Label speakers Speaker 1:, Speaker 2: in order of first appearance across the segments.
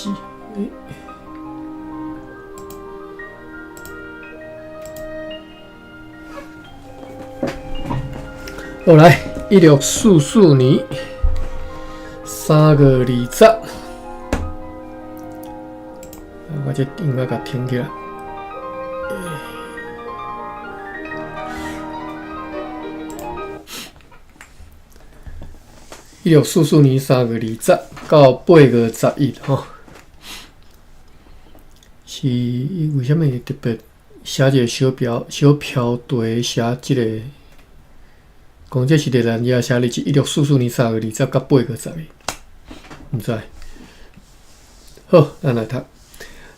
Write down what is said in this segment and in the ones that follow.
Speaker 1: 志。好來，1644年3月20，我這應該共停起來。1644年3月20到8月11吼，是為啥物特別寫這個小標小標題寫這個？講這是熱蘭遮寫日志，1644年3月20到8月11，毋知。好，咱來讀。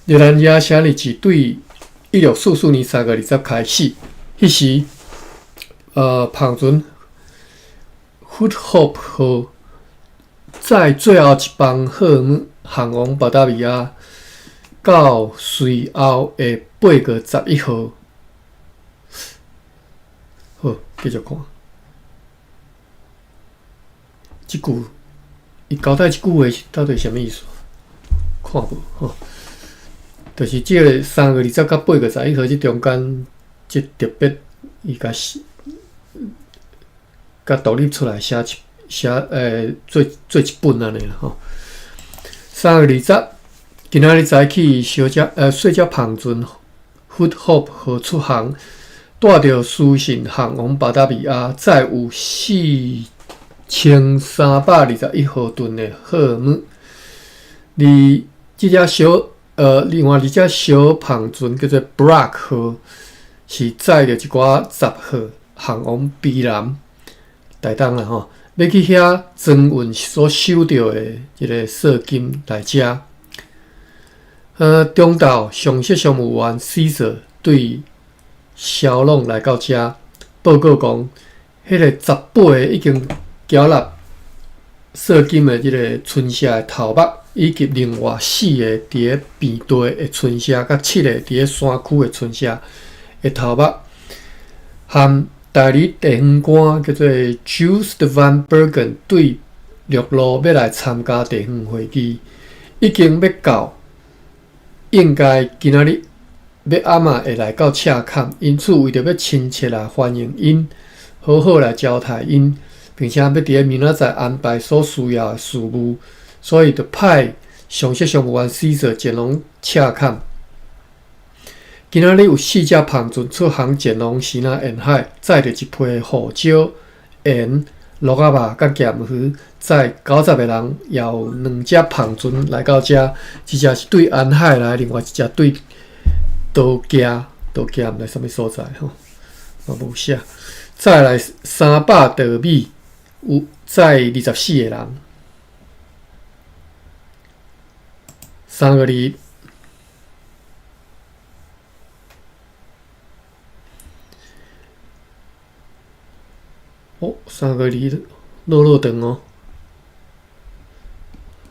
Speaker 1: 熱蘭遮寫日志對1644年3月20開始，彼時，帆船 Good Hope 號載最後一班貨物航往巴達維亞，到隨後的8月11號。好，繼續看。這句，伊交代這句話是到底啥物意思？看無吼，就是這个3月20到8月11號這中間，這特別伊共寫，共獨立出來寫一寫，做做一本按呢啦吼。三月二十，今仔日早起，小隻細隻帆船 Good Hope 號出航，帶著書信航往巴達維亞，載有4321荷噸的貨物。而這隻小另外一隻小帆船叫做 Braak 號，是載著一寡雜貨航往卑南、台東啦吼，欲去遐裝運所收著的這个稅金來遮。中晝上席商務員 Caesar 對蕭朗來到遮報告講，彼个18个已經繳納稅金的這个村社的頭目，以及另外四个佇咧平地的村社，佮七个佇咧山區的村社的頭目，和代理地方官叫做 Joost van Bergen 對陸路欲來參加地方會議，已經欲到，應該今仔日欲暗仔會來到赤崁，因此為著欲親切來歡迎𪜶，好好來招待𪜶，並且欲佇咧明仔載安排所需要的事務，所以就派上席商務員 Caesar 前往赤崁。今仔日有四隻帆船出航前往西南沿海，載著一批胡椒、鹽、鹿仔肉佮鹹魚，載90個人，也有兩隻帆船來到遮，一隻是對安海來，另外一隻對刀崎，刀崎毋知啥物所在吼，嘛無寫。再來300袋米，有載24個人。3月2，哦，3月2落落長哦，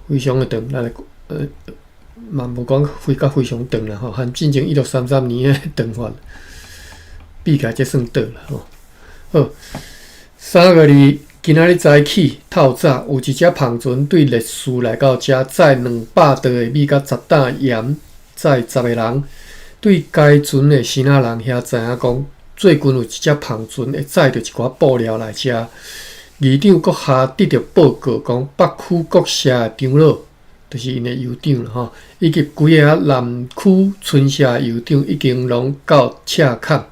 Speaker 1: 非常的長，咱來嘛無講非甲非常長啦吼，和進前1633年的長法比起來，這算短啦吼。好，三月二，今仔日早起透早，有一隻帆船對列斯來到遮，載200袋的米佮10擔鹽，載10個人。對該船的支那人遐知影講，最近有一隻帆船會載著一寡布料來遮。議長閣下得著報告講，北區各社的長老，就是𪜶的酋長啦吼，以及幾个南區村社的酋長已經攏到赤崁，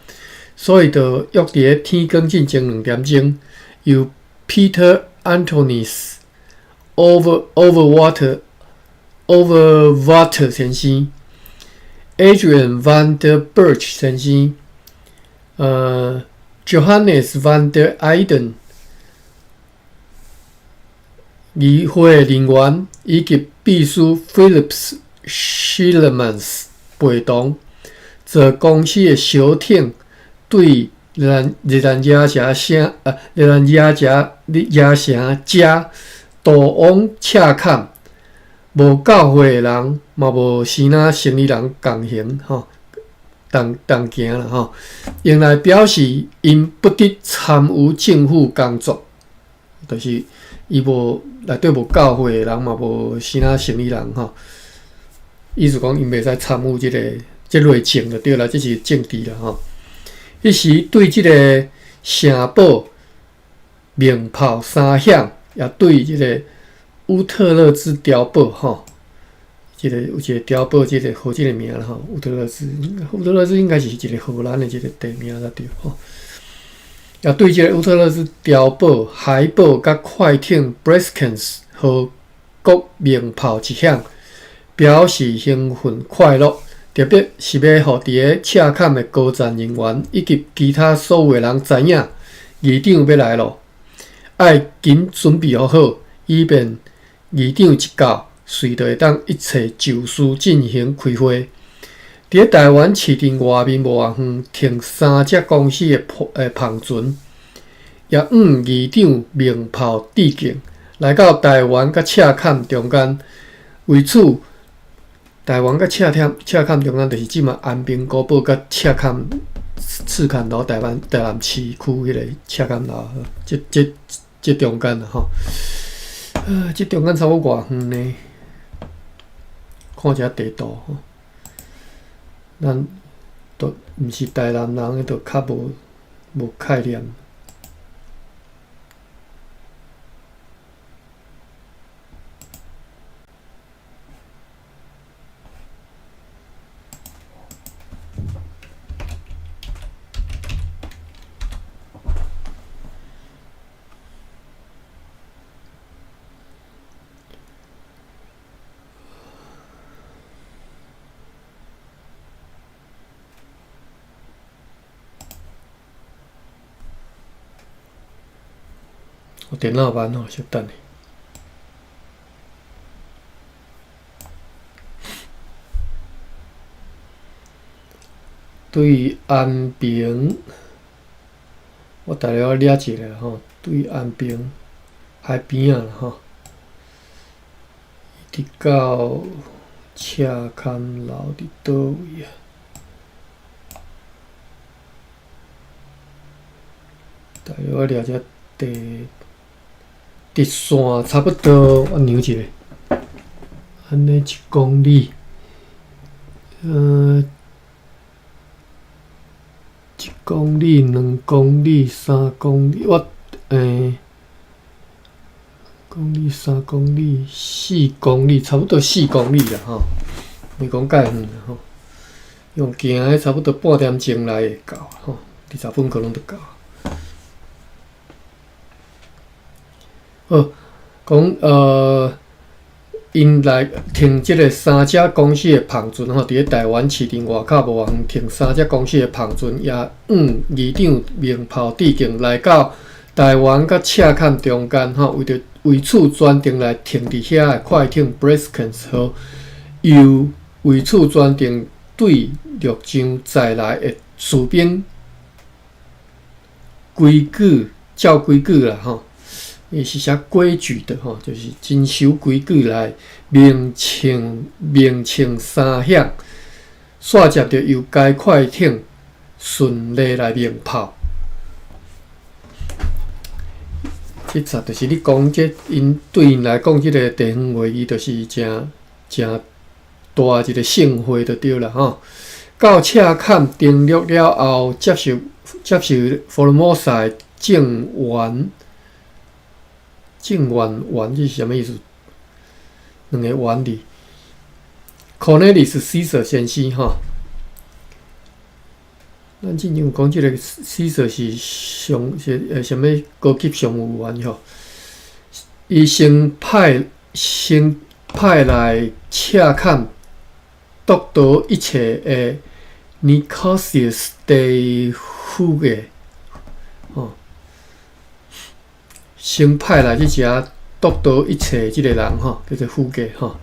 Speaker 1: 所以就約佇咧天光進前2點鐘，由 Peter Antonis Overwater 先生，Adrian van der Burch 先生，Johannes van der Eyden 議會人員以及秘書 Philips Schillemans 陪同，坐公司的小艇對熱蘭遮城熱蘭遮遮城遮渡往赤崁，無教會的人，嘛無支那生意人共行吼，同同行啦吼，用來表示𪜶不得參與政府工作，就是伊無內底無教會的人，嘛無支那生意人吼。意思講𪜶袂使參與這个這內政就對啦，這是政治啦吼。彼時對這个城堡鳴炮三響，也對這个烏特勒支碉堡吼，這个有一个碉堡，這个號這个名啦吼，烏特勒支，烏特勒支應該是一个荷蘭的一个地名才對吼。也對這个烏特勒支碉堡、海堡佮快艇 Breskens 號各鳴炮一響，表示興奮快樂。特別是欲予佇咧赤崁的高層人員以及其他所有的人知影，議長欲來囉，愛緊準備予好，以便議長一到，隨就會當一切就緒進行開會。佇咧台灣市鎮外面無偌遠，停三隻公司的帆船，也向議長鳴炮致敬。來到台灣佮赤崁中間，為此台灣佮赤崁赤崁中間，就是這馬安平古堡佮赤崁赤崁樓台灣台南市區彼個赤崁樓，這這這中間啦吼。這中間差不多偌遠呢？看一下地圖吼，咱都毋是台南人，就較無無概念。我電腦慢吼，小等下。對安平，我大約掠一下吼，對安平海邊仔啦吼，一直到赤崁樓佇佗位啊？大約我掠這地直線差不多，我量一下，按呢一公里，一公里、兩公里、三公里，我公里、三公里、四公里，差不多四公里啦吼，袂講介遠啦吼。用行的差不多半點鐘內會到吼，20分可能就到。好，講𪜶來停這个三隻公司的帆船吼，佇咧台灣市場外口無偌遠，停三隻公司的帆船，也向議長鳴炮致敬，來到台灣佮赤崁中間吼，為著為此專程來停佇遐的快艇 Breskens 號，又為此專程對陸上載來的士兵規矩照規矩啦吼。伊是寫規矩的吼，就是真守規矩來鳴槍鳴槍三響，煞接著由該快艇順利來鳴炮。這節就是你講這，𪜶對𪜶來講，這个地方會議就是誠誠大一个盛會就對啦吼。到赤崁登陸了後，接受接受福爾摩沙的正員。正員員這是啥物意思？兩个員字。Cornelius Caesar 先生吼，咱之前有講這个 Caesar 是上是啥物高級商務員吼。伊先派先派來赤崁督導一切的 Nicasius de Huge 吼。先派來這遮督導一切這个人吼，叫做副駕吼，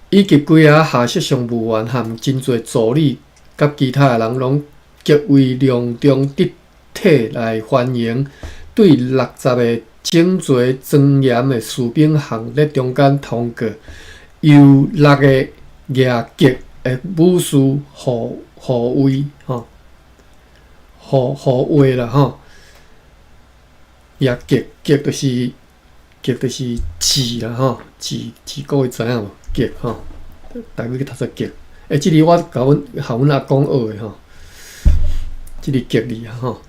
Speaker 1: 以及幾仔下屬商務員和真濟助理佮其他的人，攏極為隆重得體來歡迎，對60个整齊莊嚴的士兵行列中間通過，由六个舉戟的武士護護衛吼，護護衛啦吼。舉戟戟就是戟就是戟啦吼，戟戟各位知影無？戟吼，台語去讀做極。欸，這字我共阮予阮阿公學的吼，這字極字啊吼。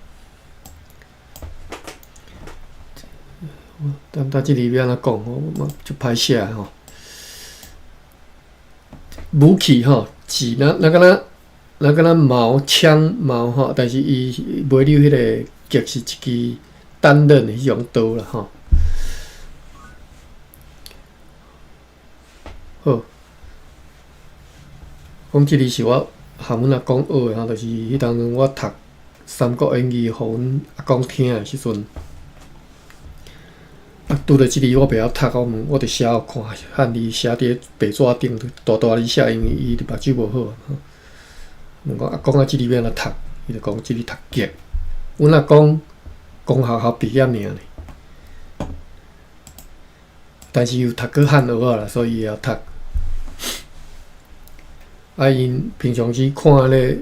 Speaker 1: 等下這字欲按怎講吼，嘛足歹寫的吼。武器吼，字若若敢若若敢若矛槍矛吼，但是伊袂溜彼个戟是一支單刃的彼種刀啦吼。好，講這字是我含阮阿公學的吼，就是彼當陣我讀《三國演義》予阮阿公聽的時陣。啊，拄著這字我袂曉讀，我問我就寫予看，漢字寫佇白紙頂，大大字寫，因為伊目睭無好啊。問講阿公啊，這字欲按怎讀？伊就講這字讀極。阮阿公公學校畢業爾呢，但是有讀過漢學仔啦，所以會曉讀。啊，𪜶平常時看咧，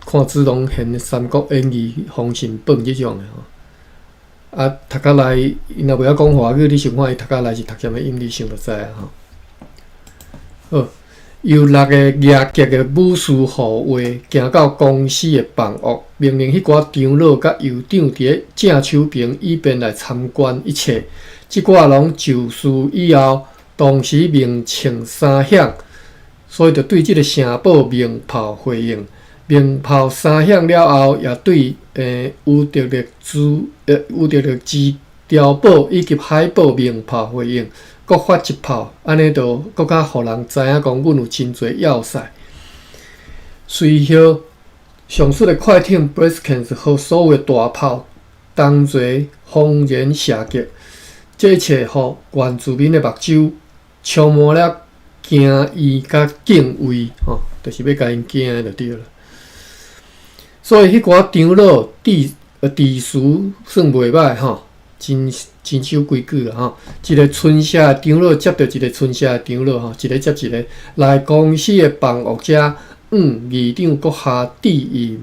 Speaker 1: 看書攏現《三國演義》《封神榜》這種的吼。啊，讀較來，𪜶若袂曉講華語，你想看伊讀較來是讀啥物音？你想就知啊吼。好，由六个舉戟的武士護衛，行到公司的房屋，命令彼寡長老佮酋長佇咧正手爿，以便來參觀一切。這寡攏就緒以後，同時鳴磬三響，所以就對這个城堡鳴炮回應。鳴炮三響了後，也對烏特勒茲烏特勒支碉堡以及海堡鳴炮回應，各發一炮，按呢就閣較予人知影講，阮有真濟要塞。隨後，上述的快艇 Breskens 和所有的大炮同齊轟然射擊，這一切予原住民的目睭充滿了驚異佮敬畏，吼，就是欲共𪜶驚的就對了。所以彼寡長老致辭算袂歹吼，真真守規矩啦吼。一个村社的長老接著一个村社的長老吼，一个接一个來公司的房屋遮，向議長閣下致意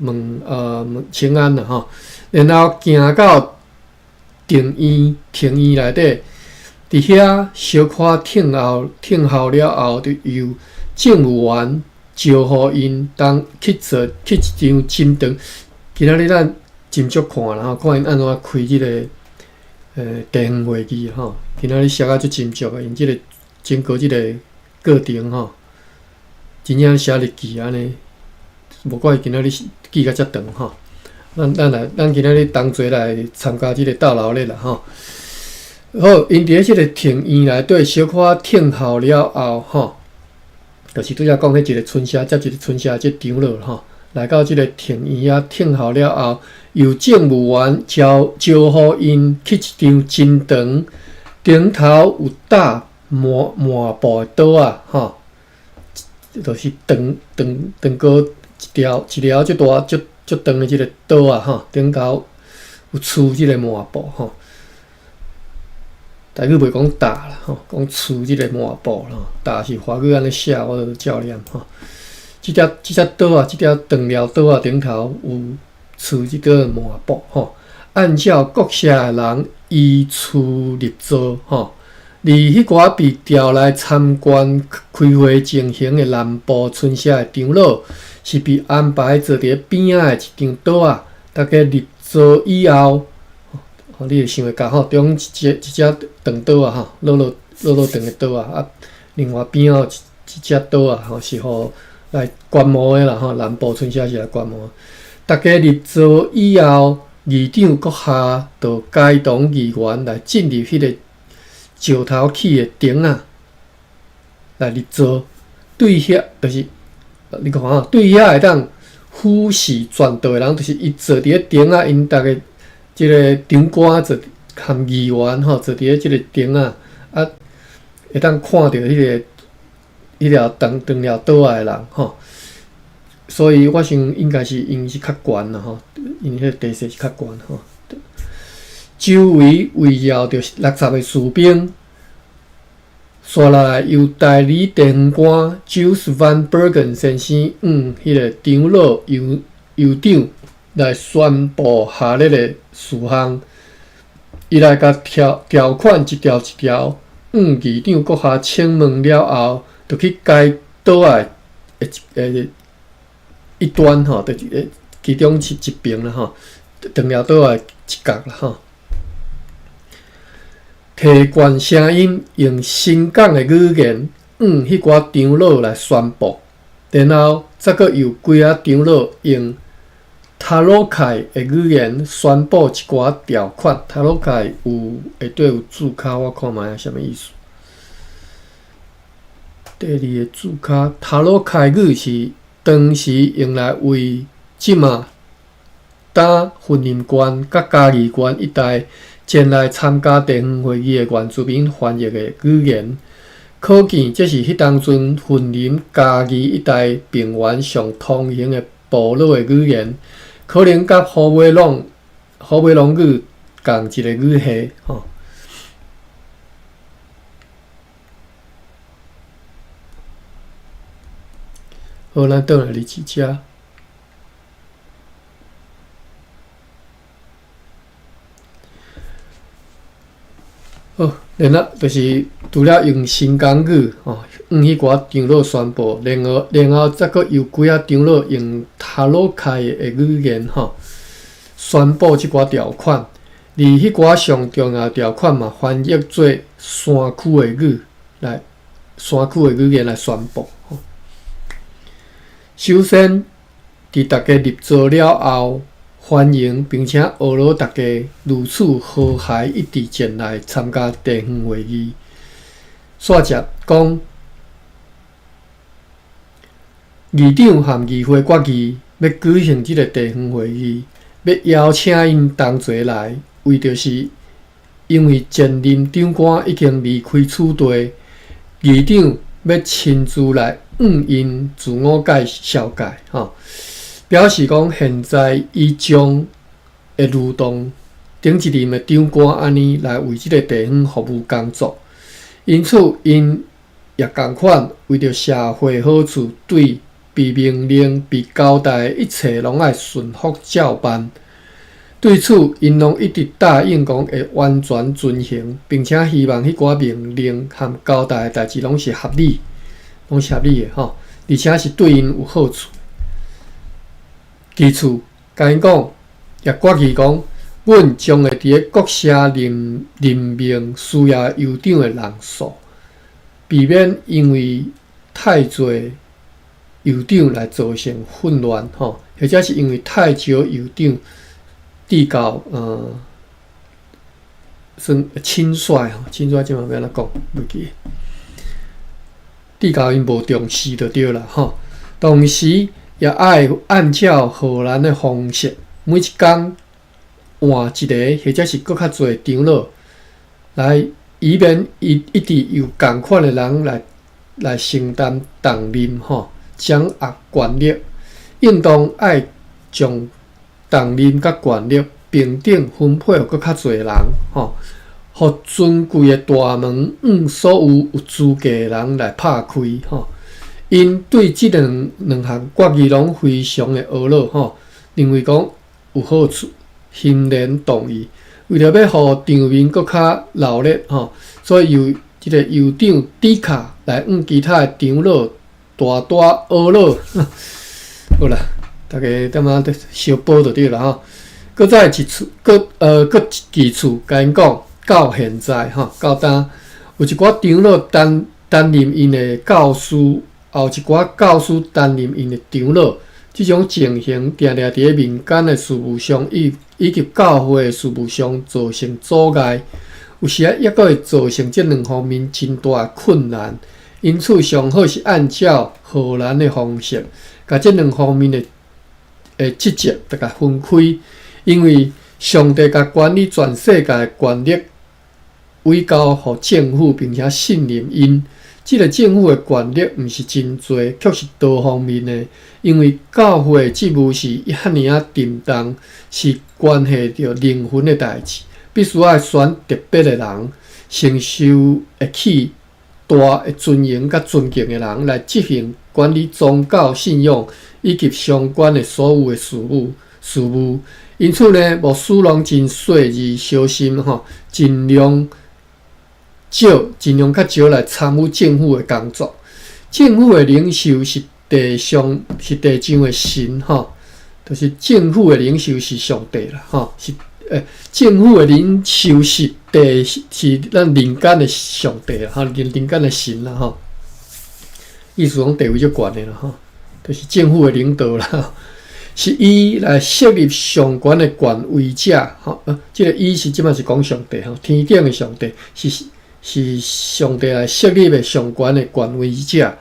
Speaker 1: 問問請安啦吼。然後行到庭院庭院內底，佇遐小可聽候聽候了後，就由政務員招呼𪜶當去坐去一張真長。今仔日咱斟酌看啦吼，看𪜶按怎開這个地方會議吼。今仔日寫甲足斟酌的，𪜶這个經過這个過程吼，真正寫日記按呢，無怪今仔日記甲遮長吼。咱咱來，咱今仔日同齊來參加這个鬥鬧熱啦吼。好，𪜶佇咧這个庭院內底小可聽候了後吼，就是拄才講彼一个村社接一个村社這長老吼，來到這个庭院遐聽候了後，由政務員招招呼𪜶去一張真長頂頭有搭抹抹布的桌仔吼，就是長長長高一條一條足大足足長的這个桌仔吼，頂頭有袕這个抹布吼。台語袂講搭啦吼，講袕這个抹布啦，搭是華語按呢寫，我就照念吼。這隻這隻桌仔，這條長條桌仔頂頭有袕這個抹布吼。按照各社的人依次入座吼。而彼寡被調來參觀開會情形的南部村社的長老，是被安排坐佇邊仔的一張桌仔。大家入座以後，吼，你會想會到吼，中一隻一隻長桌仔吼，落落落落長的桌仔啊，另外邊仔有一一隻桌仔吼，是予來觀摩的啦吼，南部村社是來觀摩。大家入座以後，議長閣下就偕同議員來進入彼個石頭起的亭仔來入座，對遐就是你看吼，對遐會當俯視全島的人，就是伊坐佇咧亭仔，𪜶逐个這个長官坐含議員吼，坐佇咧這个亭仔，啊，會當看著彼个彼條長長條桌仔的人吼。所以我想應該是𪜶是較懸啦吼，𪜶彼个地勢是較懸吼。周圍圍繞著60个士兵，紲落來由代理地方官 Jules Van Bergen 先生向彼个長老酋酋長來宣布下列的事項。伊來共條條款一條一條向議長閣下請問了後，就去該島仔的一端吼，就是其中一邊啦吼，長寮島仔一角啦吼。提懸聲音，用新港的語言，向彼寡長老來宣布，然後再閣由幾仔長老用塔魯凱的語言宣布一寡條款。塔魯凱有下底有注腳，我看覓啥物意思？第二个注腳，塔魯凱語是當時用來為這馬當雲林縣佮嘉義縣一帶前來參加地方會議的原住民翻譯的語言，可見這是彼當陣雲林嘉義一帶平原上通行的部落的語言，可能佮虎尾朗語仝一個語系吼。好，咱轉來日誌遮。好，然後就是除了用新港語吼，向彼寡長老宣布，然後再閣由幾仔長老用塔魯凱的語言吼，宣布這寡條款，而彼寡上重要條款嘛，翻譯做山區的語來，山區的語言來宣布。首先，佇大家入座了後，歡迎並且呵咾大家如此和諧一致前來參加地方會議。煞接講，議長和議會決議欲舉行這个地方會議，欲邀請𪜶同齊來，為著是因為前任長官已經離開此地，議長欲親自來向𪜶自我介紹介，吼。表示講，現在伊將會如同頂一任的長官按呢來為這个地方服務工作，因此𪜶也仝款為著社會好處，對被命令、被交代的一切攏愛順服照辦。對此，𪜶攏一直答應講會完全遵行，並且希望彼寡命令和交代的代誌攏是合理，攏是合理的吼，而且是對𪜶有好處。其次，共𪜶講，也決議講，阮將會佇咧各社任命需要酋長的人數，避免因為太濟酋長來造成混亂吼，或者是因為太少酋長致到算輕率吼，輕率這嘛欲按怎講，袂記，致到𪜶無重視就對啦吼。同時，也愛按照荷蘭的方式，每一工換一个或者是閣較濟長老來，以免一直由仝款的人來承擔重任吼，掌握權力，應當愛將重任佮權力平等分配予閣較濟人吼，予尊貴的大門向所有有資格的人來拍開吼。𪜶對這兩項決議攏非常的呵咾吼，認為講有好處，欣然同意。為著欲予場面閣較熱鬧吼，所以由這个酋長迪卡來向其他的長老大大呵咾。好啦，大家踮仔相補就對啦吼。閣再一次，閣其次，共𪜶講，到現在吼，到今有一寡長老擔任𪜶的教師。也有一寡教師擔任𪜶的長老，這種情形定定佇咧民間的事務上，以及教會的事務上造成阻礙，有時仔抑閣會造成這兩方面真大的困難。因此，上好是按照荷蘭的方式，共這兩方面的職責共共分開，因為上帝共管理全世界的權力委交予政府，並且信任𪜶。這个政府的權力毋是真濟，卻是多方面的。因為教會的職務是遐爾仔沉重，是關係著靈魂的代誌，必須愛選特別的人，承受會起大的尊榮佮尊敬的人來執行管理宗教信仰以及相關的所有的事務。因此呢，牧師攏真細膩小心吼，盡量少，盡量較少來參與政府的工作。政府的領袖是地上是地上的神吼，就是政府的領袖是上帝啦吼，是政府的領袖是地是咱人間的上帝啦吼，人間的神啦吼。意思講地位足懸的啦吼，就是政府的領導啦，是伊來設立上懸的權威者吼。這个伊是這擺是講上帝吼，天頂的上帝是上帝來設立的上懸的權威者。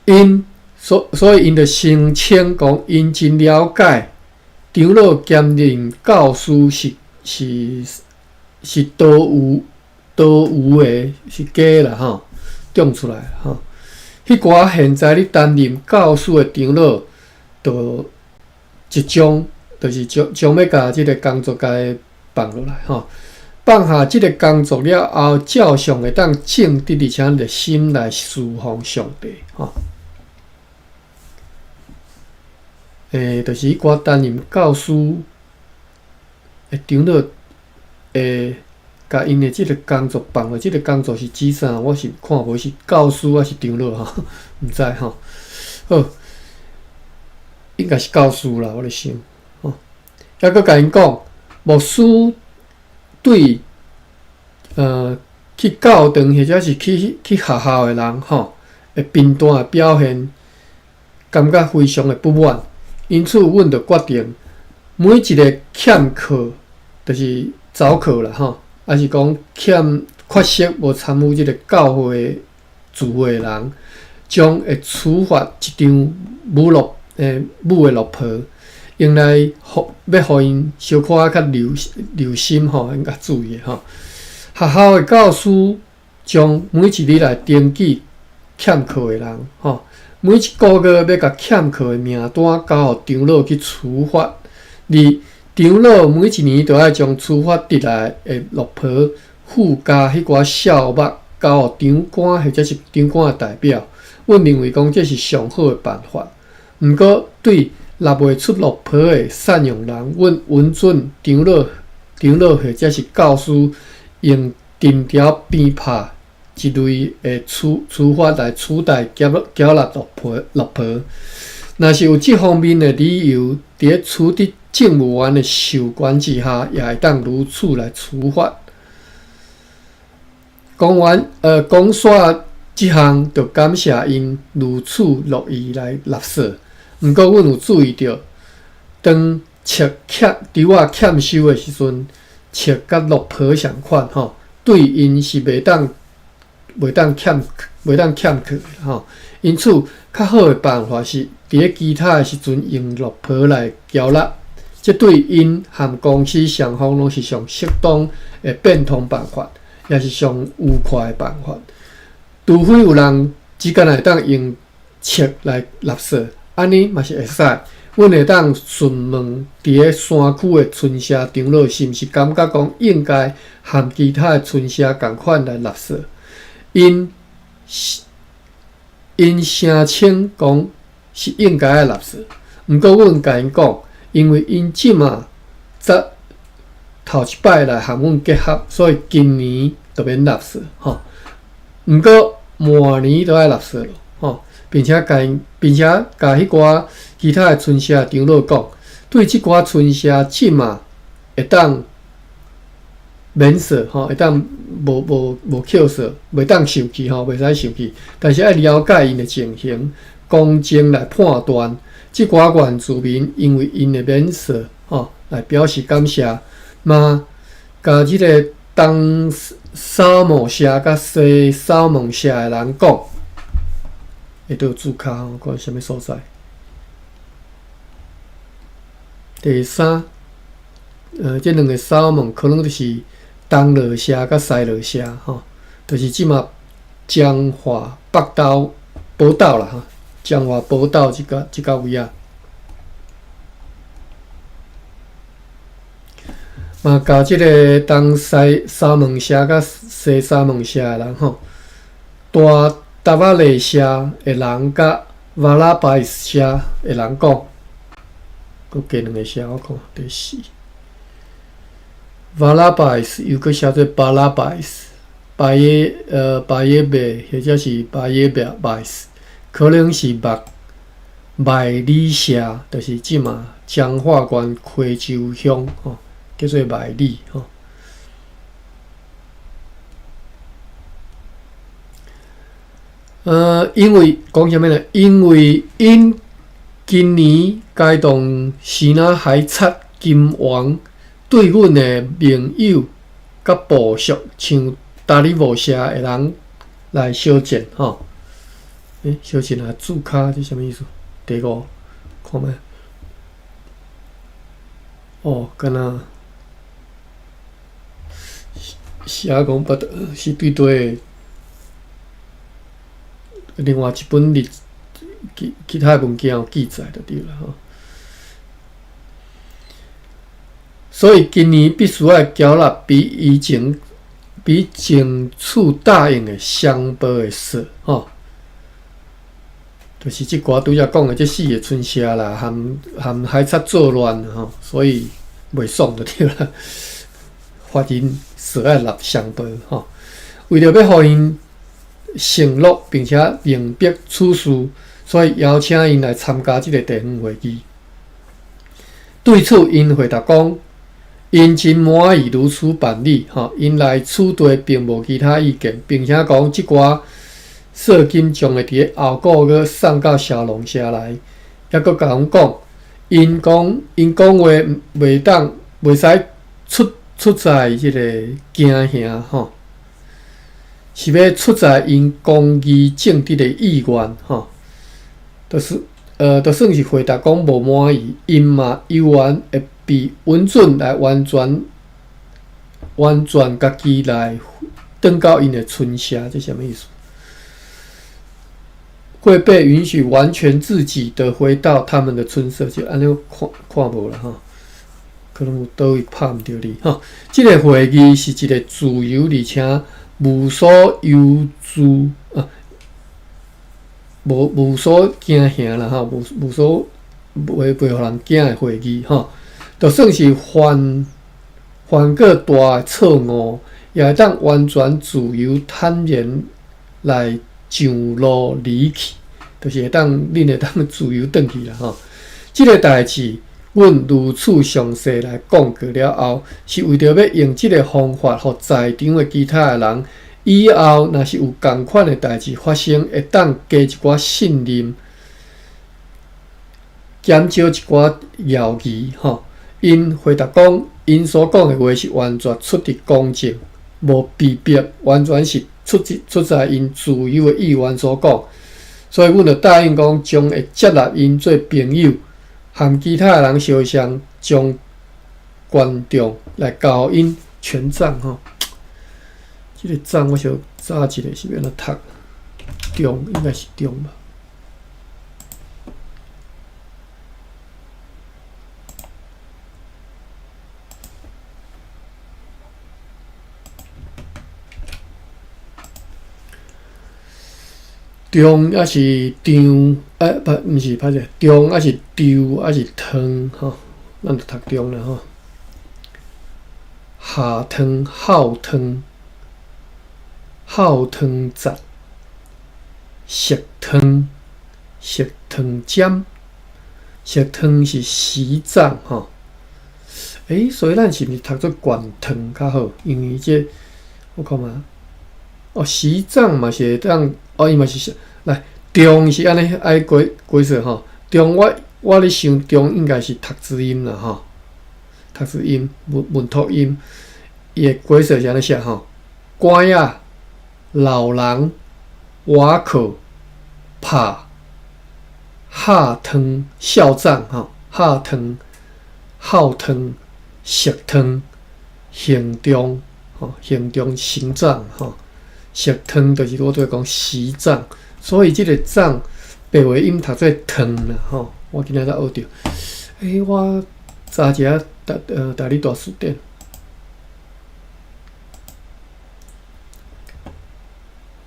Speaker 1: 𪜶所以𪜶就聲稱講，𪜶真了解長老兼任教師是多餘的，是假啦吼，中出來吼。彼寡現在咧擔任教師的長老，就即將就是將欲共這个工作共放落來吼。放下這个工作了後，照常會當正直而且熱心來侍奉上帝吼。就是彼寡擔任教師的長老，共𪜶的這个工作放落，這个工作是指啥？我是看無是教師抑是長老吼，毋知吼。好，應該是教師啦，我咧想吼。抑閣共𪜶講，牧師對去教堂或者是去學校的人吼，會貧惰的表現，感覺非常的不滿。因此，阮就決定每一个欠課，就是早課啦吼，抑是講欠缺席無參與這个教會聚會的人，將會處罰一張母的樂袍，用來予欲予𪜶小可仔較留心吼，應該注意吼。學校的教師將每一日來登記欠課的人吼，每一个月欲共欠課的名單交予長老去處罰，而長老每一年都愛將處罰得來的樂袍附加彼寡數目交予長官或者是長官的代表。阮認為講這是上好的辦法。毋過對納袂出樂袍的贍養人，阮允准長老或者是教師用藤條鞭拍一類的處罰來取代繳納樂袍。若是有這方面的理由，佇咧取得政務員的授權之下，也會當如此來處罰。講完，講煞這項，就感謝𪜶如此樂意來納稅。毋過，阮有注意著，當冊欠除仔欠收的時陣，冊佮樂袍仝款吼，對𪜶是袂當欠課的吼。因此，較好的辦法是，佇咧其他的時陣用樂袍來繳納，這對𪜶和公司雙方攏是上適當的變通辦法，也是上愉快的辦法。除非有人只干焦會當用冊來納稅，按呢嘛是會使。阮會當詢問佇咧山區的村社長老，是毋是感覺講應該和其他的村社仝款來納稅？𪜶聲稱講是應該愛納稅，毋過阮共𪜶講，因為𪜶這馬才頭一擺來和阮結合，所以今年就免納稅吼。毋過明年就愛納稅咯吼，並且共彼寡其他的村社長老講，對這寡村社這馬會當免稅吼，會當無扣稅，袂當受氣吼，袂使受氣。但是愛了解𪜶的情形，公正來判斷。這寡原住民因為𪜶的免稅吼，來表示感謝，嘛共這个東掃毛社佮西掃毛社的人講，會佗註卡吼，看啥物所在。第三，這兩个掃毛可能就是東樂社佮西樂社吼，就是這馬彰化北斗寶斗啦吼，彰化寶斗這个位仔。嘛，共這个東西三門社佮西三門社的人吼，大达仔麗社的人佮瓦拉巴社的人講，閣加兩个社，我看第四。瓦拉巴斯又閣寫做巴拉巴斯，巴耶呃巴耶貝，或者是巴耶貝斯，可能是麥麥里社，就是這馬彰化縣溪州鄉吼，叫做麥里吼。因為講啥物呢？因為𪜶今年該動西那海賊金王對阮的盟友佮部屬，像達里無社的人來相戰吼。相戰啊，注跤這啥物意思？第五，看覓？哦，敢若寫講不是對對。另外一本日其其他文件有記載就對啦吼。所以今年必須愛繳納比以前比前次答應的雙倍的稅吼。就是這歌拄才講的這四个村社啦，含含海賊作亂吼，所以袂爽就對啦。發現稅愛納雙倍吼，為著欲予𪜶承諾，並且明白此事，所以邀請𪜶來參加這个地方會議。對此，𪜶回答講，𪜶真滿意如此辦理，吼，𪜶來此地並無其他意見，並且講這寡稅金將會佇後個月送到小農社來，抑閣共阮講，𪜶講𪜶講話袂當袂使出出在這个驚嚇，吼。是欲出在𪜶公義正直的意願，吼，就是就算是回答講無滿意，𪜶嘛猶原會被允准來完全完全家己來轉到𪜶的村社，這啥物意思？會被允許完全自己的回到他們的村舍，就按呢看看無啦吼，可能有佗位拍毋著字吼。這个會議是一个自由而且無所憂慮啊，無無所驚嚇啦吼，無無所袂袂予人驚的會議吼，就算是犯犯過大的錯誤，也會當完全自由坦然來上路離去，就是會當恁會當自由轉去啦吼。這个代誌，阮如此詳細來講過了後，是為著欲用這个方法，予在場的其他的人，以後若是有仝款的代誌發生，會當加一寡信任，減少一寡猶疑吼。𪜶回答講，𪜶所講的話是完全出佇公正，無被逼，完全是出自出在𪜶自由的意願所講。所以，阮就答應講，將會接納𪜶做朋友，和其他的人相像，將權重來交予𪜶權杖吼。這个杖我小查一下是欲按怎讀？中應該是中吧。中抑是張？不，毋是，歹勢，中抑是張，抑是湯吼？咱就讀中啦吼。下湯、後湯、後湯節、食湯、食湯尖、食湯是時長吼。所以咱是毋是讀做灌湯較好？因為這我看覓，哦，時長嘛是會當，哦，伊嘛是來中是按呢愛過過說吼。中我我咧想中應該是讀子音啦吼，讀子音文文托音，伊的過說是按呢寫吼。官仔、老人、瓦口、拍、下湯、校長吼，下湯、後湯、食湯、行中吼，行中行長吼，食湯就是我拄才講時長，所以這个長白話音讀做湯啦吼。我今仔才學著，我查一下台台語大辭典。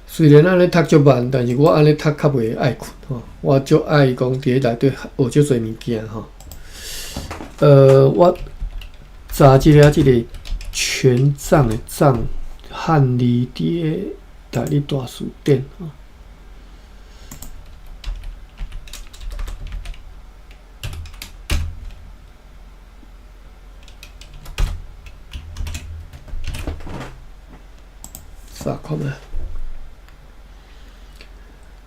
Speaker 1: 雖然按呢讀足慢，但是我按呢讀較袂愛睏吼。我足愛講佇咧內底學足濟物件吼。我查一下這个權杖的杖，漢字佇個台語大辭典吼。啥看覓？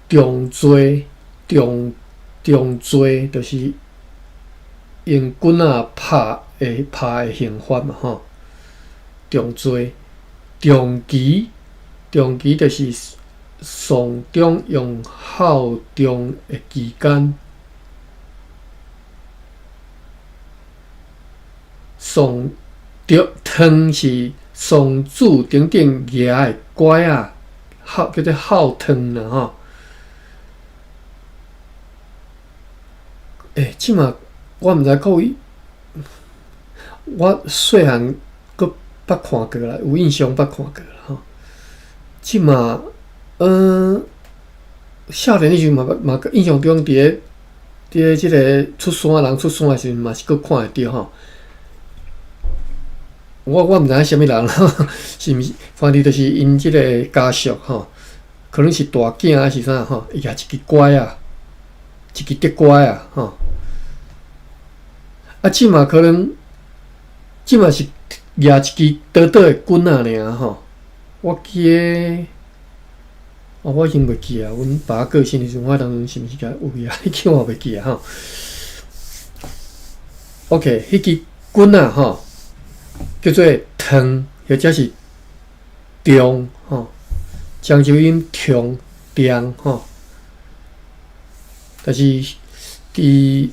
Speaker 1: 重罪，重重罪，就是用棍仔拍的拍的刑罰嘛吼。重罪，重期，重期就是喪中用孝忠的期間。喪著湯是喪主頂頂舉的拐仔，孝叫做孝湯啦吼。欸，這馬我毋知各位，我細漢閣捌看過啦，有印象捌看過啦吼。這馬，少年的時陣嘛嘛印象中佇個這个出山人出山的時陣嘛是閣看會著吼。我毋知影啥物人啦，是毋是？反正就是𪜶這个家屬吼，可能是大囝還是啥吼，伊舉一支拐仔，一支竹拐仔吼。啊，這馬可能，這馬是舉一支短短的棍仔爾吼。我記得，哦，我已經袂記啊。阮爸過身的時陣，我當陣是毋是共有舉？彼支我袂記啊吼。OK，彼支棍仔吼，叫做藤，或者是杖吼，漳州音杖杖吼。但是佇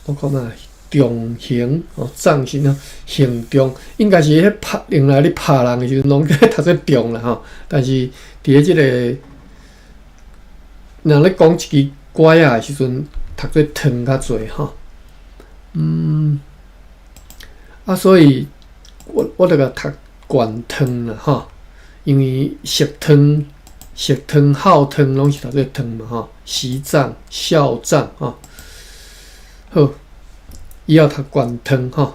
Speaker 1: 我看覓重刑吼，杖刑啊，刑杖應該是彼拍用來咧拍人的時陣，攏叫讀做杖啦吼。但是佇咧這个人咧講一支拐仔的時陣，讀做藤較濟吼。啊，所以我就共讀懸湯啦吼，因為食湯、食湯、孝湯攏是讀做湯嘛吼，錫杖、孝杖吼。好，以後讀懸湯吼。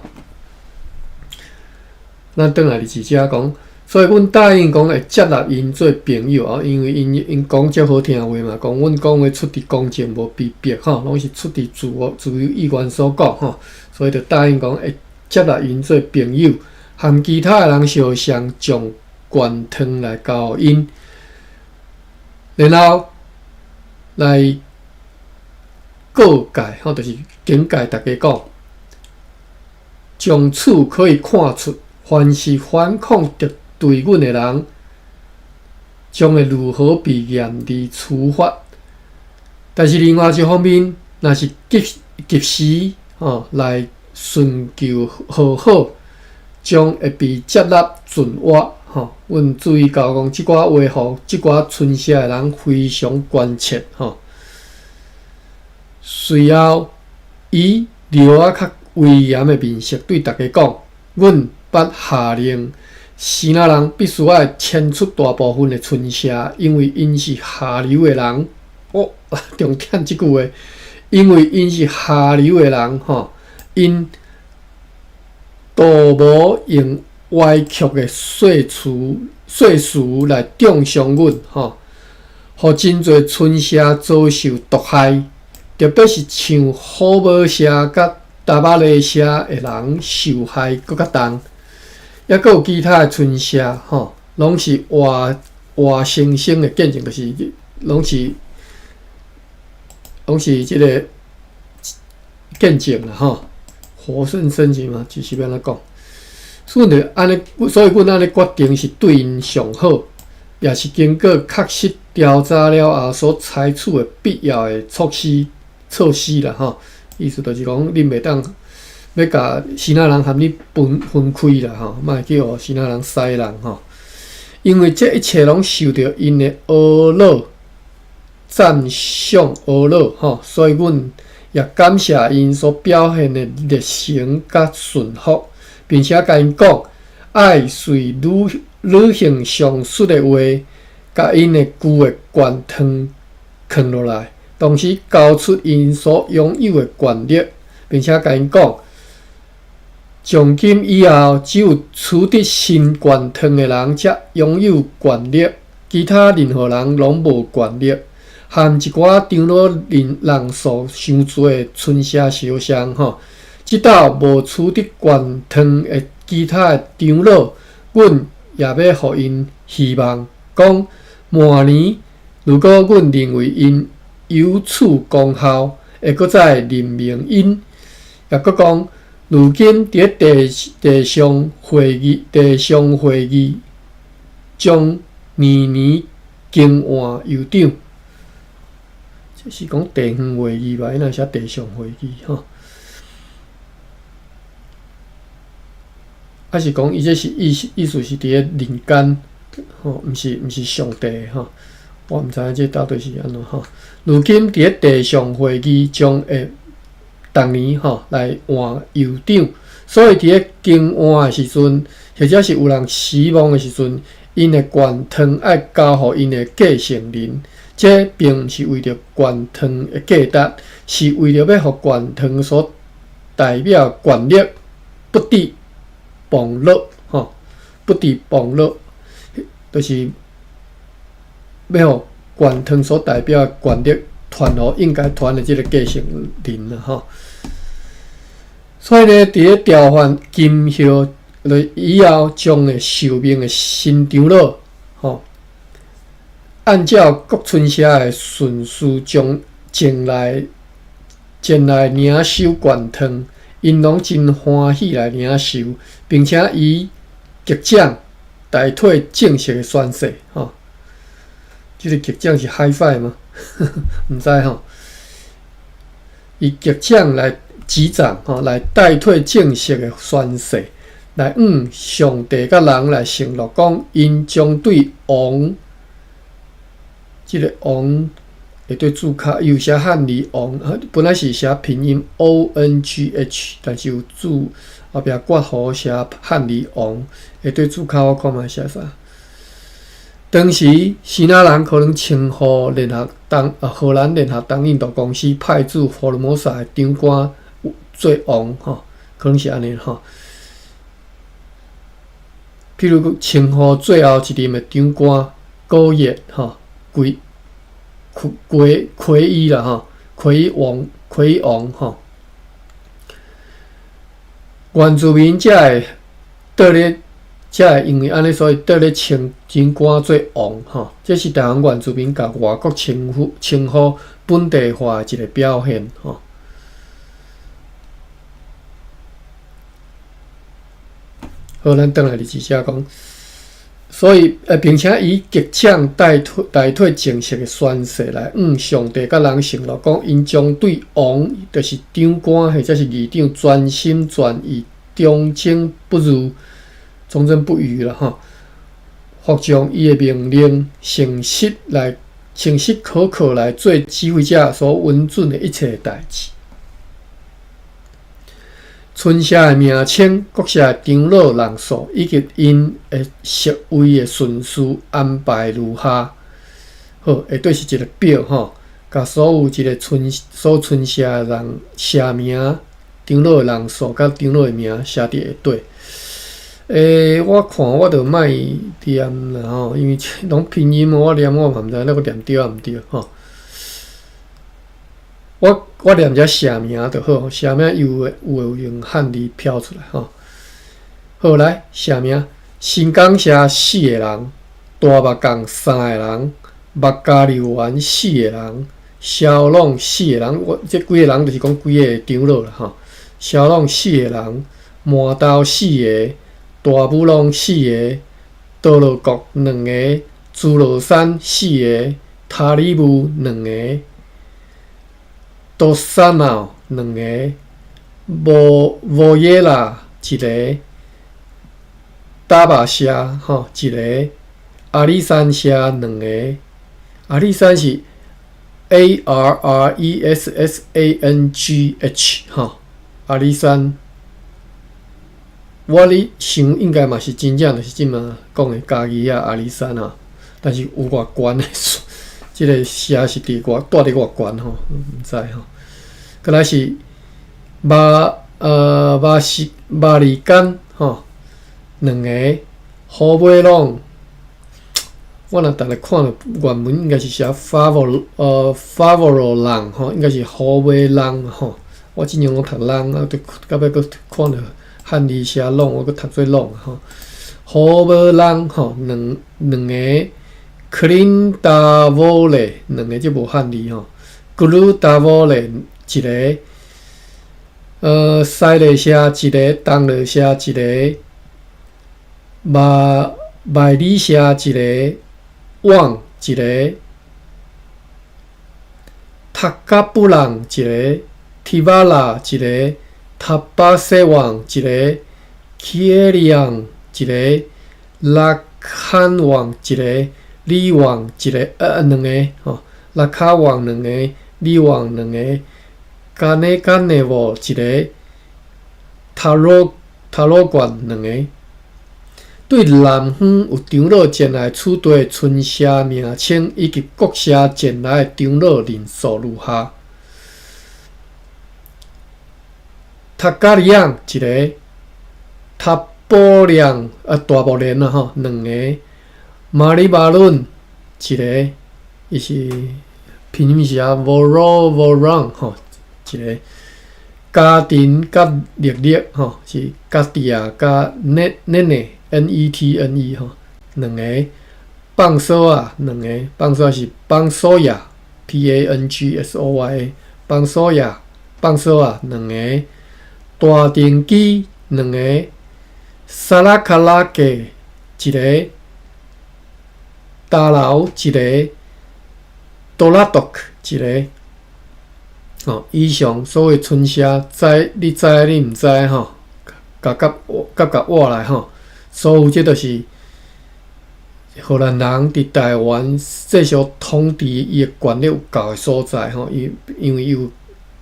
Speaker 1: 咱轉來二遮講，所以阮答應講會接納𪜶做朋友哦，因為𪜶講足好聽話嘛，講阮講話出佇公正無被逼吼，攏是出佇自由意願所講吼，所以就答應講會接納𪜶做朋友，和其他的人相像，將懸湯來交予𪜶，然後來告誡吼，就是警戒大家講，從此可以看出，凡是反抗敵對阮的人，將會如何被嚴厲處罰。但是另外一方面，若是及時吼來尋求和好，將會被接納存活。吼，阮注意到講，這寡話予這寡村社的人非常關切。吼，隨後以著仔較威嚴的面色對大家講：阮捌下令，支那人必須愛遷出大部分的村社，因為𪜶是下流的人。哦，重點這句話，因為𪜶是下流的人，吼，𪜶都無用歪曲的說辭來中傷阮，吼，予真濟村社遭受毒害，特別是像虎帽社佮達巴雷社的人受害閣較重，抑閣有其他的村社，吼，攏是活活生生的見證，就是攏是這个見證啦，吼，活生生是嘛，就是欲按怎講？所以就按呢，所以阮按呢決定是對𪜶上好，也是經過確實調查了後所採取的必要的措施啦，吼。意思就是講，恁袂當欲共支那人和你分開啦，吼，莫去予支那人使人吼。因為這一切攏受著𪜶的呵咾讚賞呵咾吼，所以阮也感謝𪜶所表現的熱誠佮順服，並且共𪜶講，愛隨履行上述的話，共𪜶的舊的懸湯囥落來，同時交出𪜶所擁有的權力，並且共𪜶講，從今以後，只有取得新冠糖的人才擁有權力，其他任何人攏無權力。含一寡長老人人數傷濟的村社相像吼，這兜無取得冠糖的其他的長老，阮也欲予𪜶希望，講明年如果阮認為𪜶有此功效，會閣再任命𪜶。抑閣講，如今佇咧地地上會議，地上會議將年年更換酋長，這是講地方會議吧？伊若寫地上會議吼，抑是講伊這是意思意思是佇咧人間吼，毋是毋是上帝吼，我毋知影這到底是按怎吼。如今佇咧地上會議將會逐年吼來換酋長，所以佇咧更換的時陣，或者是有人死亡的時陣，𪜶的冠糖愛交予𪜶的繼承人。這並毋是為著冠糖的價值，是為著欲予冠糖所代表權力不致崩落吼，不致崩落，就是欲予冠糖所代表的權力傳予應該傳的這个繼承人啦吼。所以呢，佇咧調換金葉以後，將會受命的新長老吼，按照各村社的順序，將前來領受冠糖，𪜶攏真歡喜來領受，並且以擊掌代替正式的宣誓吼。這个擊掌是 high five 嗎？毋知吼。以擊掌來擊掌吼，來代替正式的宣誓，來向上帝佮人來承諾講，𪜶將對王，這个王會對註卡有寫漢字王，本來是寫拼音 O N G H，但是有註後壁括弧寫漢字王，會對註卡我看覓寫啥。當時，支那人可能稱呼聯合東荷蘭聯合東印度公司派駐福爾摩沙的長官做王吼，可能是按呢吼。譬如講，稱呼最後一任的長官高葉吼，歸歸魁伊啦吼，魁伊王，魁伊王吼。原住民才會倒咧。才會因為按呢，所以倒咧稱長官做王吼，這是台灣原住民共外國稱呼稱呼本地化的一个表現吼。好，咱轉來佇這講，所以並且以擊掌代替代替正式的宣誓來向上帝佮人承諾，講𪜶將對王，就是長官或者是議長，全心全意忠貞不渝。忠貞不渝啦，吼！服從伊的命令，誠實來，誠實可靠來做指揮者所允准的一切代誌。村社的名稱、各社的長老人數以及𪜶的職位的順序安排如下。好，下底是一个表，吼，共所有一个村所村社的人寫名、長老的人數佮長老的名寫佇下底。欸，我看我就莫念啦吼，因為攏拼音，我念我嘛毋知影那個念對抑毋對吼。我我念遮社名就好，社名有的有的有用漢字標出來吼。好來，社名：新港社四个人，大目港三个人，目加柳園四个人，蕭朗四个人。我這幾个人就是講幾个長老啦吼。蕭朗四个人，麻豆四个。大武龍四个，多樂國兩个，諸羅山四个，塔里木兩个，多沙腦兩个，無無耶拉一个，打巴社吼一个，阿里山社兩个，阿里山是 A R R E S S A N G H 吼，阿里山。我咧想應該嘛是真正就是這馬講的嘉義遐阿里山啊，但是有偌懸的，這个社是佇偌蹛佇偌懸吼，毋知吼。閣來是馬馬西馬里甘吼，兩個虎尾朗，我若逐日看著原文應該是寫法沃朗吼，應該是虎尾朗吼。我之前攏讀朗，啊，到尾閣看著漢字寫朗，我閣讀做朗吼。虎尾朗吼，兩個克林達沃雷，兩個這無漢字吼。格魯達沃雷一個。西麗社一個，東麗社一個，馬麥里社一個，旺一個，塔加布朗一個，提巴拉一個，塔巴西旺一個，基埃里昂一個，拉坎旺一個，里旺一個，兩個吼，拉卡旺兩個，里旺兩個。加內加內沃一個，塔羅縣兩個。對南方有長老前來此地的村社名稱以及各社前來的長老人數如下：塔加里昂一個，塔波良啊大木連啊吼兩個，馬里巴倫一個，伊是拼音是啊沃羅沃朗吼。一個家庭佮力力吼，是家己啊佮內內內 N E T N E 吼，兩個放索啊，兩個放索是放索亞 P A N G S O Y A 放索亞放索啊，兩個大定基兩個薩拉卡拉格一個大樓一個多拉多克一個。吼，以上所有村社，知你知你毋知吼，共佮佮共活來吼，所有這都是荷蘭人佇台灣繼續統治伊的權力有夠的所在吼，伊因為伊有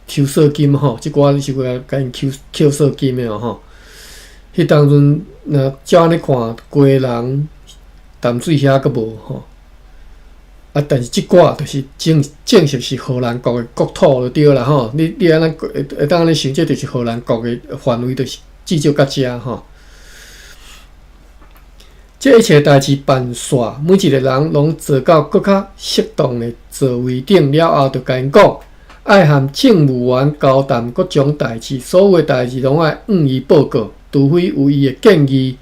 Speaker 1: 抽稅金吼，這寡是為共𪜶扣扣稅金的吼。彼當陣若照按呢看，基隆淡水遐閣無吼。啊！但是這寡就是正式是荷蘭國的國土就對啦吼。你按呢會當按呢想，這就是荷蘭國的範圍，就是至少到遮吼。這一切代誌辦煞，每一個人攏坐到閣較適當的座位頂了後，就共𪜶講，愛和政務員交談各種代誌，所有的代誌攏愛向伊報告，除非有伊的建議，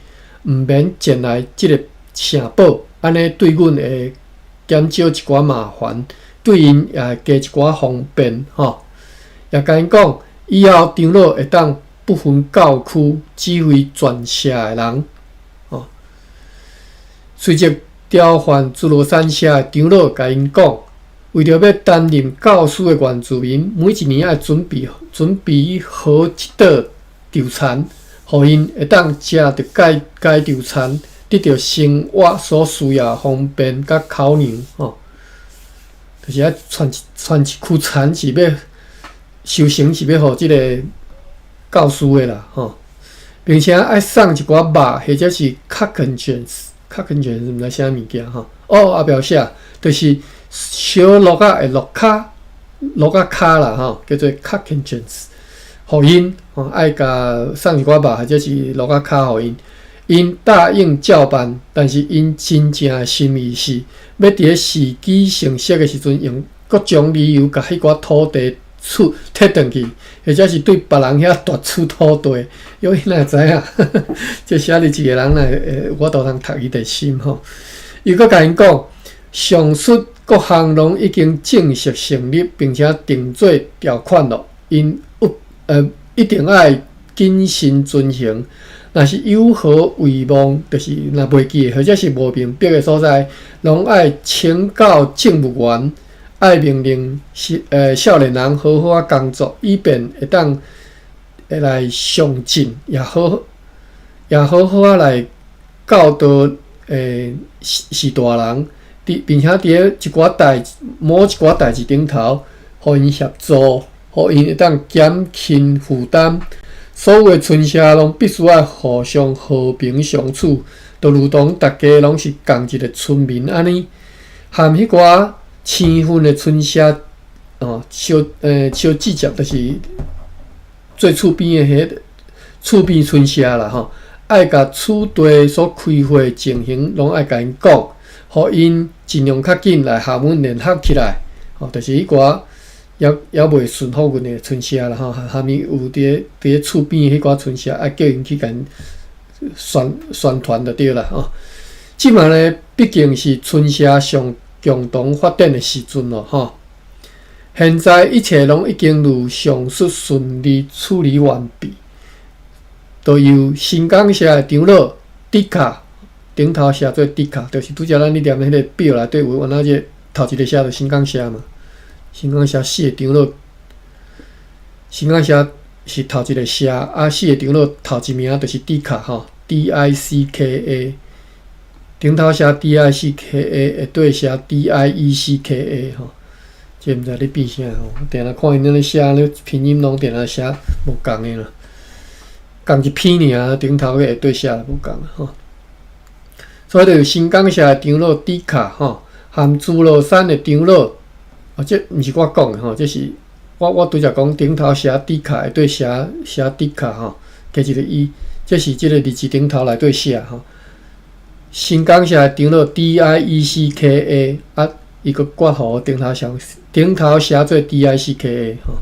Speaker 1: 毋免前來這个城堡，按呢對阮會減少一寡麻煩，對𪜶也會加一寡方便吼。也共𪜶講，以後長老會當不分教區指揮全社的人，吼。隨即調換諸羅山社的長老，共𪜶講，為著欲擔任教師的原住民，每一年愛準備好一桌稻田，予𪜶會當食著該稻田，得著生活所需要方便佮口糧吼，就是愛傳一區田是欲收成是欲予這个教師的啦吼，並且愛送一寡肉或者是 kakenjens，kakenjens 毋知啥物件吼。哦，後壁寫就是燒鹿仔的鹿跤，鹿仔跤啦吼，叫做 kakenjens，予𪜶吼愛共送一寡肉或者是鹿仔跤予𪜶。𪜶答應照辦，但是𪜶真正的心意是欲佇咧時機成熟的時陣，用各種理由共彼寡土地取提轉去，或者是對別人遐奪取土地。有伊哪會知影？這寫你一個人哪會有法度通讀伊的心吼？伊閣共𪜶講，上述各項攏已經正式成立，並且定做條款囉，𪜶一定愛謹慎遵行。若是有何遺忘，就是若袂記，或者是無明白的所在，攏愛請教政務員，愛命令少年人好好仔工作，以便會當會來上進，也好好仔來教導序大人，並且佇咧一寡代某一寡代誌頂頭，予𪜶協助，予𪜶會當減輕負擔。所有的村社攏必須愛互相和平相處，就如同逐家攏是仝一个村民按呢。和彼寡生分的村社哦，相相接觸，就是做厝邊的彼厝邊村社啦吼，愛共此地所開會情形攏愛共𪜶講，予𪜶盡量較緊來和阮聯合起來，吼，就是彼寡猶未順服阮的村社啦吼，下面有佇咧厝邊彼寡村社，愛叫𪜶去共宣宣傳就對啦吼。這馬呢，畢竟是村社上共同發展的時陣咯吼。現在一切攏已經如上述順利處理完畢，就由新港社的長老迪卡頂頭寫做迪卡，就是拄才咱咧念彼个表內底有，原來這頭一个寫就新港社嘛。新港社四個長老，新港社是頭一個社，啊四個長老頭一名就是迪卡吼，D I C K A，頂頭寫 D I C K A，下底寫 D I E C K A 吼。這毋知咧變啥吼，定定看𪜶按呢寫咧拼音攏定定寫無仝的啦，仝一篇爾，頂頭佮下底寫無仝吼。所以就新港社的長老迪卡吼，含諸羅山的長老，哦，這毋是我講的吼，這是我拄才講頂頭寫迪卡，下底寫寫迪卡吼，加一個 E，這是這個日誌頂頭內底寫吼。新港社的長老 D I E C K A 啊。伊閣括弧頂頭寫頂頭寫做 D I C K A 吼，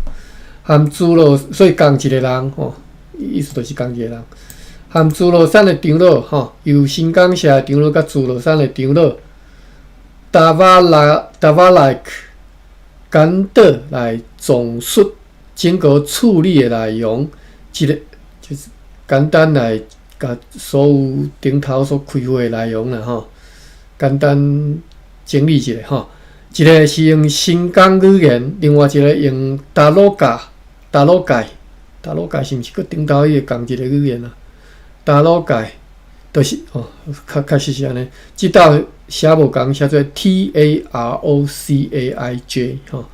Speaker 1: 含諸羅所以仝一個人吼，意思就是仝一個人。含諸羅山的長老吼，由新港社的長老佮諸羅山的長老達瓦拉達瓦萊克簡短來綜述整個處理的內容，一個就是簡單來共所有頂頭所開會的內容啦吼，簡單整理一下吼。一個是用新港語言，另外一個用塔魯加、塔魯蓋、塔魯蓋是毋是閣頂頭彼个仝一個語言啊？塔魯蓋就是哦，確確實是按呢。這道寫無仝，寫做 T A R O C A I J 吼，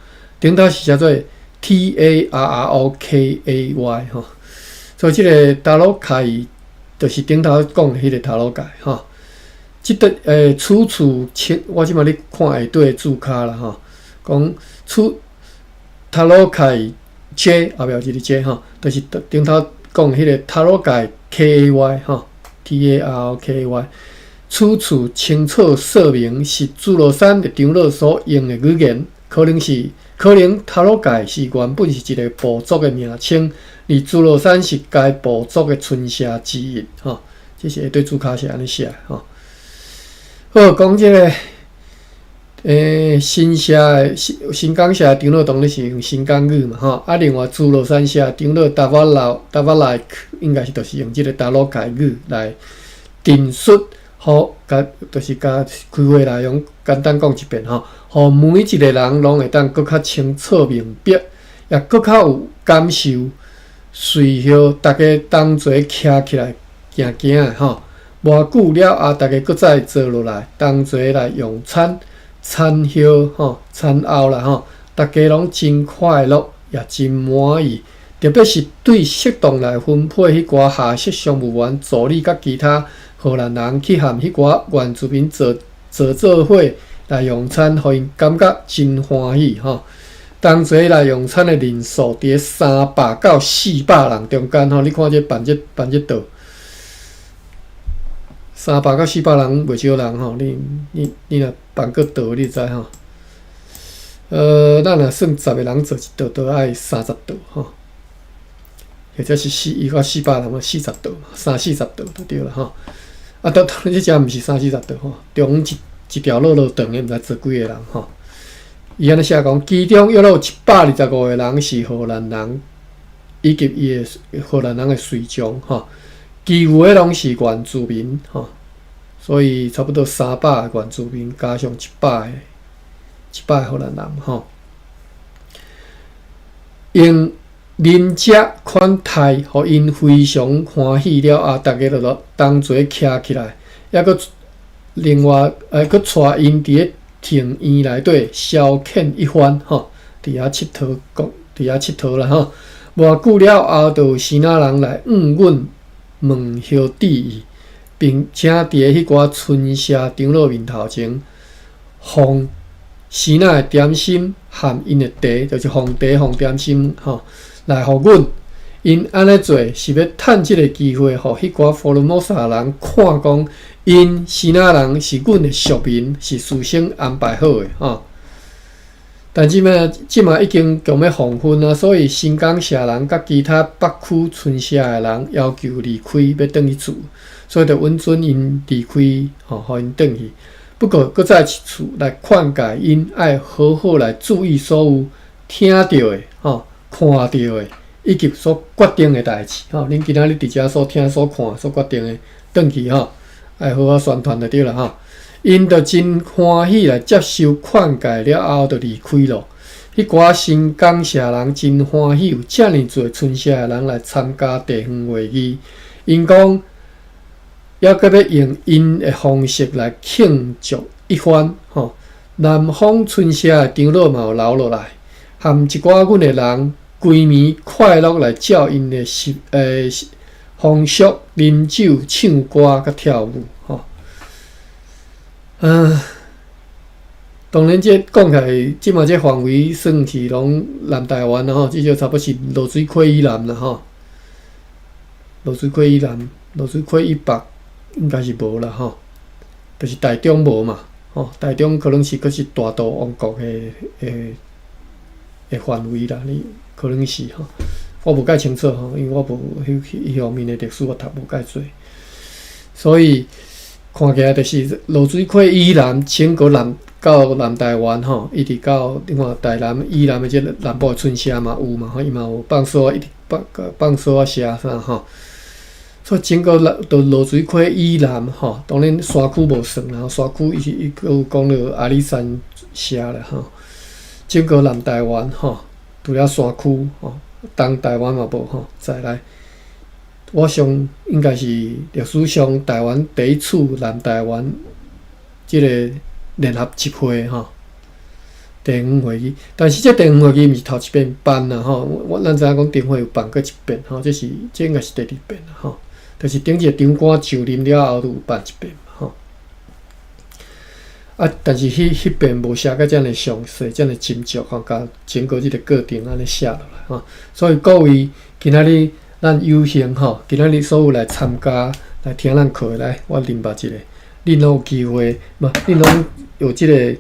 Speaker 1: 頂頭是寫做 T A R R O K A Y 吼。所以這個塔魯蓋就是頂頭講的彼個塔魯蓋吼。這個此處清，我這馬咧看下底的注腳啦吼，講此塔魯蓋 J 後壁有一個 J 吼，就是頂頭講彼個塔魯蓋 K A Y 吼，T A R O K A Y。此處清楚說明是諸羅山的長老所用的語言，可能是可能塔魯蓋是原本是一個部族的名稱，而諸羅山是該部族的村社之一吼。這是下底注腳是按呢寫吼。好，講這個，新社的新新港社的長老當然是用新港語嘛，吼。啊，另外諸羅山社長老達瓦老達瓦萊克，應該是就是用這個塔魯蓋語來陳述，予共就是共開會內容簡單講一遍吼，予每一個人攏會當閣較清楚明白，也閣較有感受。隨後逐家同齊徛起來行行的吼。無久了後，逐家閣再坐落來，同齊來用餐。餐後吼，餐後啦吼，逐家攏真快樂，也真滿意。特別是對適當來分配彼寡下屬商務員助理佮其他荷蘭人去和彼寡原住民坐坐做伙來用餐，予𪜶感覺真歡喜吼。同齊來用餐的人數佇300到400人中間吼，你看這辦這辦這桌。300到400人袂少人吼，你若辦閣桌，你就知吼。咱若算十個人坐一桌，都愛30桌吼，或者是四，伊講四百人嘛，40桌嘛，三四十桌就對啦吼。啊，當當然這遮毋是三四十桌吼，中一一條路路長的，毋知坐幾个人吼。伊按呢寫講，其中約有125個人是荷蘭人，以及伊的荷蘭人的隨從吼。其餘的攏是原住民吼，所以差不多300個原住民加上一百個荷蘭人吼，用啉食款待，予𪜶非常歡喜了後，逐家就落同齊徛起來，抑閣另外閣帶𪜶佇咧庭院內底消遣一番吼，佇遐𨑨迌講，佇遐𨑨迌啦吼。無久了後，就有支那人來向阮問候致意，並且佇咧彼寡村社長老面頭前，奉支那的點心和𪜶的茶，就是奉茶奉點心吼，來予阮。𪜶按呢做是欲趁這个機會，予彼寡福爾摩沙人看講，𪜶支那人是阮的屬民，是事先安排好的吼。但這馬這馬已經強欲黃昏啊，所以新港社人佮其他北區村社的人要求離開，欲轉去厝，所以就允准𪜶離開，吼，予𪜶轉去。不過，閣再一次來勸誡𪜶愛好好來注意所有聽著的、吼看著的，以及所決定的代誌，吼。恁今仔日佇遮所聽、所看、所決定的，轉去吼，愛好好宣傳就對啦，吼。𪜶就真歡喜來接受勸誡了後，就離開咯。彼寡新港社人真歡喜有遮爾濟村社的人來參加地方會議。𪜶講，猶閣欲用𪜶的方式來慶祝一番，吼。南方村社的長老嘛有留落來，含一寡阮的人規暝快樂來照𪜶的習風俗啉酒、唱歌佮跳舞，吼。當然，這講起來，這馬這範圍算是攏南台灣啦吼，至少差不多是濁水溪以南啦吼。濁水溪以南、濁水溪以北應該是無啦吼，就是台中無嘛，吼，台中可能是閣是大肚王國的的的範圍啦，你可能是吼，我無蓋清楚吼，因為我無彼彼方面的歷史我讀無蓋濟，所以看起來就是濁水溪以南，整個南到南台灣吼，一直到你看台南以南的這個南部的村社嘛有嘛，吼，伊嘛有放索，一直放放索仔社啥吼。所以整個南到濁水溪以南吼，當然山區無算啦，山區伊是伊閣有講著阿里山社啦吼。整個南台灣吼，除了山區吼，東台灣嘛無吼，再來，我想應該是歷史上台灣第一次南台灣這個聯合集會吼，地方會議。但是這地方會議毋是頭一遍辦啦吼，我咱知影講長會有辦過一遍吼，這是這應該是第二遍啦吼。就是頂一個長官就任了後，就有辦一遍吼。啊，但是彼彼遍無寫甲遮爾詳細，遮爾斟酌吼，共整個這個過程按呢寫落來吼。所以各位今仔日咱有幸吼，今仔日所有來參加來聽咱課的來，我啉捌一下，恁攏有機會，無，恁攏有這個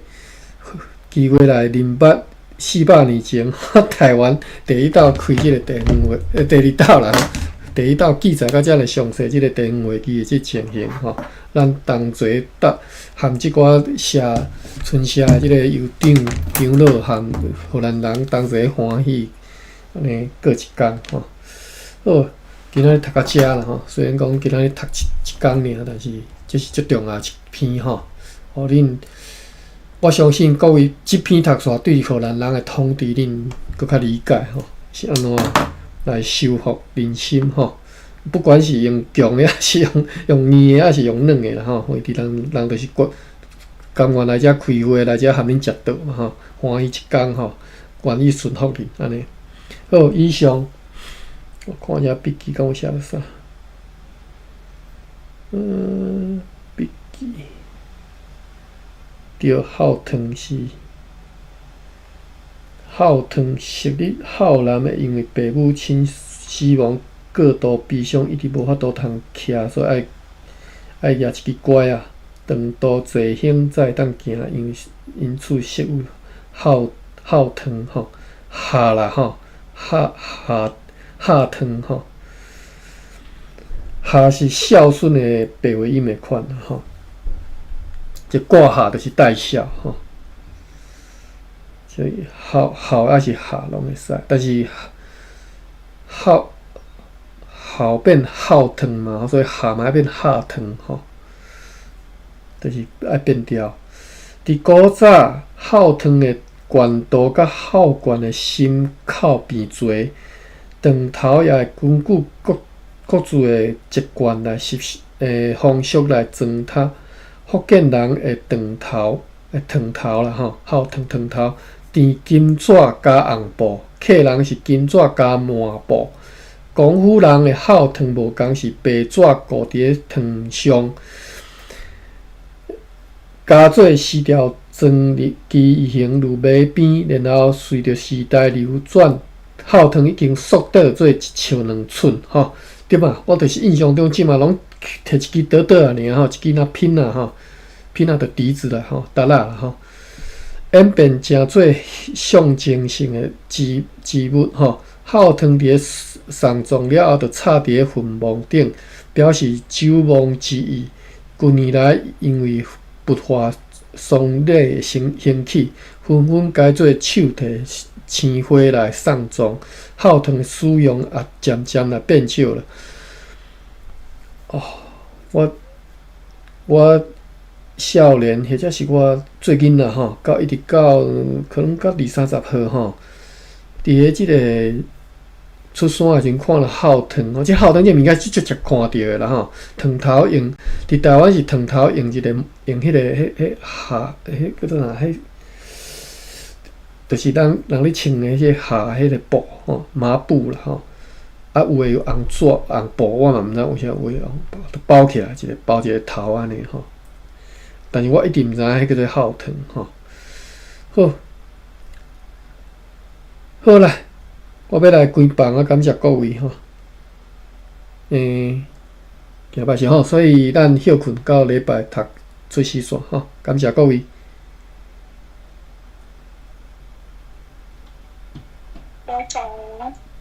Speaker 1: 機會來認捌400年前台灣第一道開這個地方會，第二道啦。第一道記載甲遮爾詳細，這個地方會議的這情形吼，咱同齊搭含這寡社村社的這個酋長、長老含荷蘭人同齊歡喜，按呢過一工吼。好，今仔日讀到遮啦吼，雖然講今仔日讀一一工爾，但是這是足重要一篇吼。予恁，我相信各位這篇讀煞對荷蘭人的統治，恁閣較理解吼，是按怎來收復人心吼，不管是用強的，抑是用用硬的，抑是用軟的啦吼。因為人人就是甘願來遮開會，來遮含恁食道嘛吼，歡喜一工吼，願意順服恁按呢。好，以上我看一下筆記，敢有寫著啥？筆記對，孝湯是。孝湯昔日孝男的，因為爸母親死亡過度悲傷，一直無法度通徛，所以愛愛舉一支拐仔，長途濟興才會當行。因為因此昔有孝孝湯吼，孝啦吼，孝孝孝湯吼，孝是孝順的白話音的款吼，這掛孝就是帶孝吼。所以孝孝抑是孝攏會使，但是孝孝變孝湯嘛，所以孝嘛愛變孝湯吼，就是愛變調。佇古早孝湯的懸度佮孝冠的心口邊濟，長頭也會根據各各自的習慣來習風俗來裝頭。福建人會長頭，會燙頭啦吼，孝湯燙頭。纏金紙加紅布，客人是金紙加麻布。廣府人的孝湯無仝，是白紙糊佇咧湯上，加做絲條裝入畸形如馬鞭，然後隨著時代流轉，孝糖已經縮短做一尺兩寸吼，對吧？我就是印象中，這馬攏提一支短短仔爾吼，一支若品仔吼，品仔就笛子啦吼，笛仔啦吼，演變成做象徵性的之物吼。孝糖佇咧喪葬了後，就插佇咧墳墓頂，表示守望之意。近年來，因為佛化喪禮的興起，紛紛改做手提鮮花來送葬，孝糖的使用也漸漸來變少了。哦，我少年或者是我做囡仔吼，到一直到可能到二三十歲吼，佇咧這个出山的時陣看著孝糖吼，這孝糖這物件足足看著的啦吼。燙頭用佇台灣是燙頭用一个用彼个彼彼下彼叫做啥？彼就是咱人咧穿的彼个下彼个布吼，麻布啦吼。啊，有的有紅紙紅布，我嘛毋知為啥有的紅布，都包起來一个包一个頭按呢吼。但是我一直毋知影彼叫做孝糖吼。好，好啦，我欲來關房啊，感謝各位吼。今擺是吼，所以咱歇睏到禮拜讀出死線吼，感謝各位。
Speaker 2: 拜拜。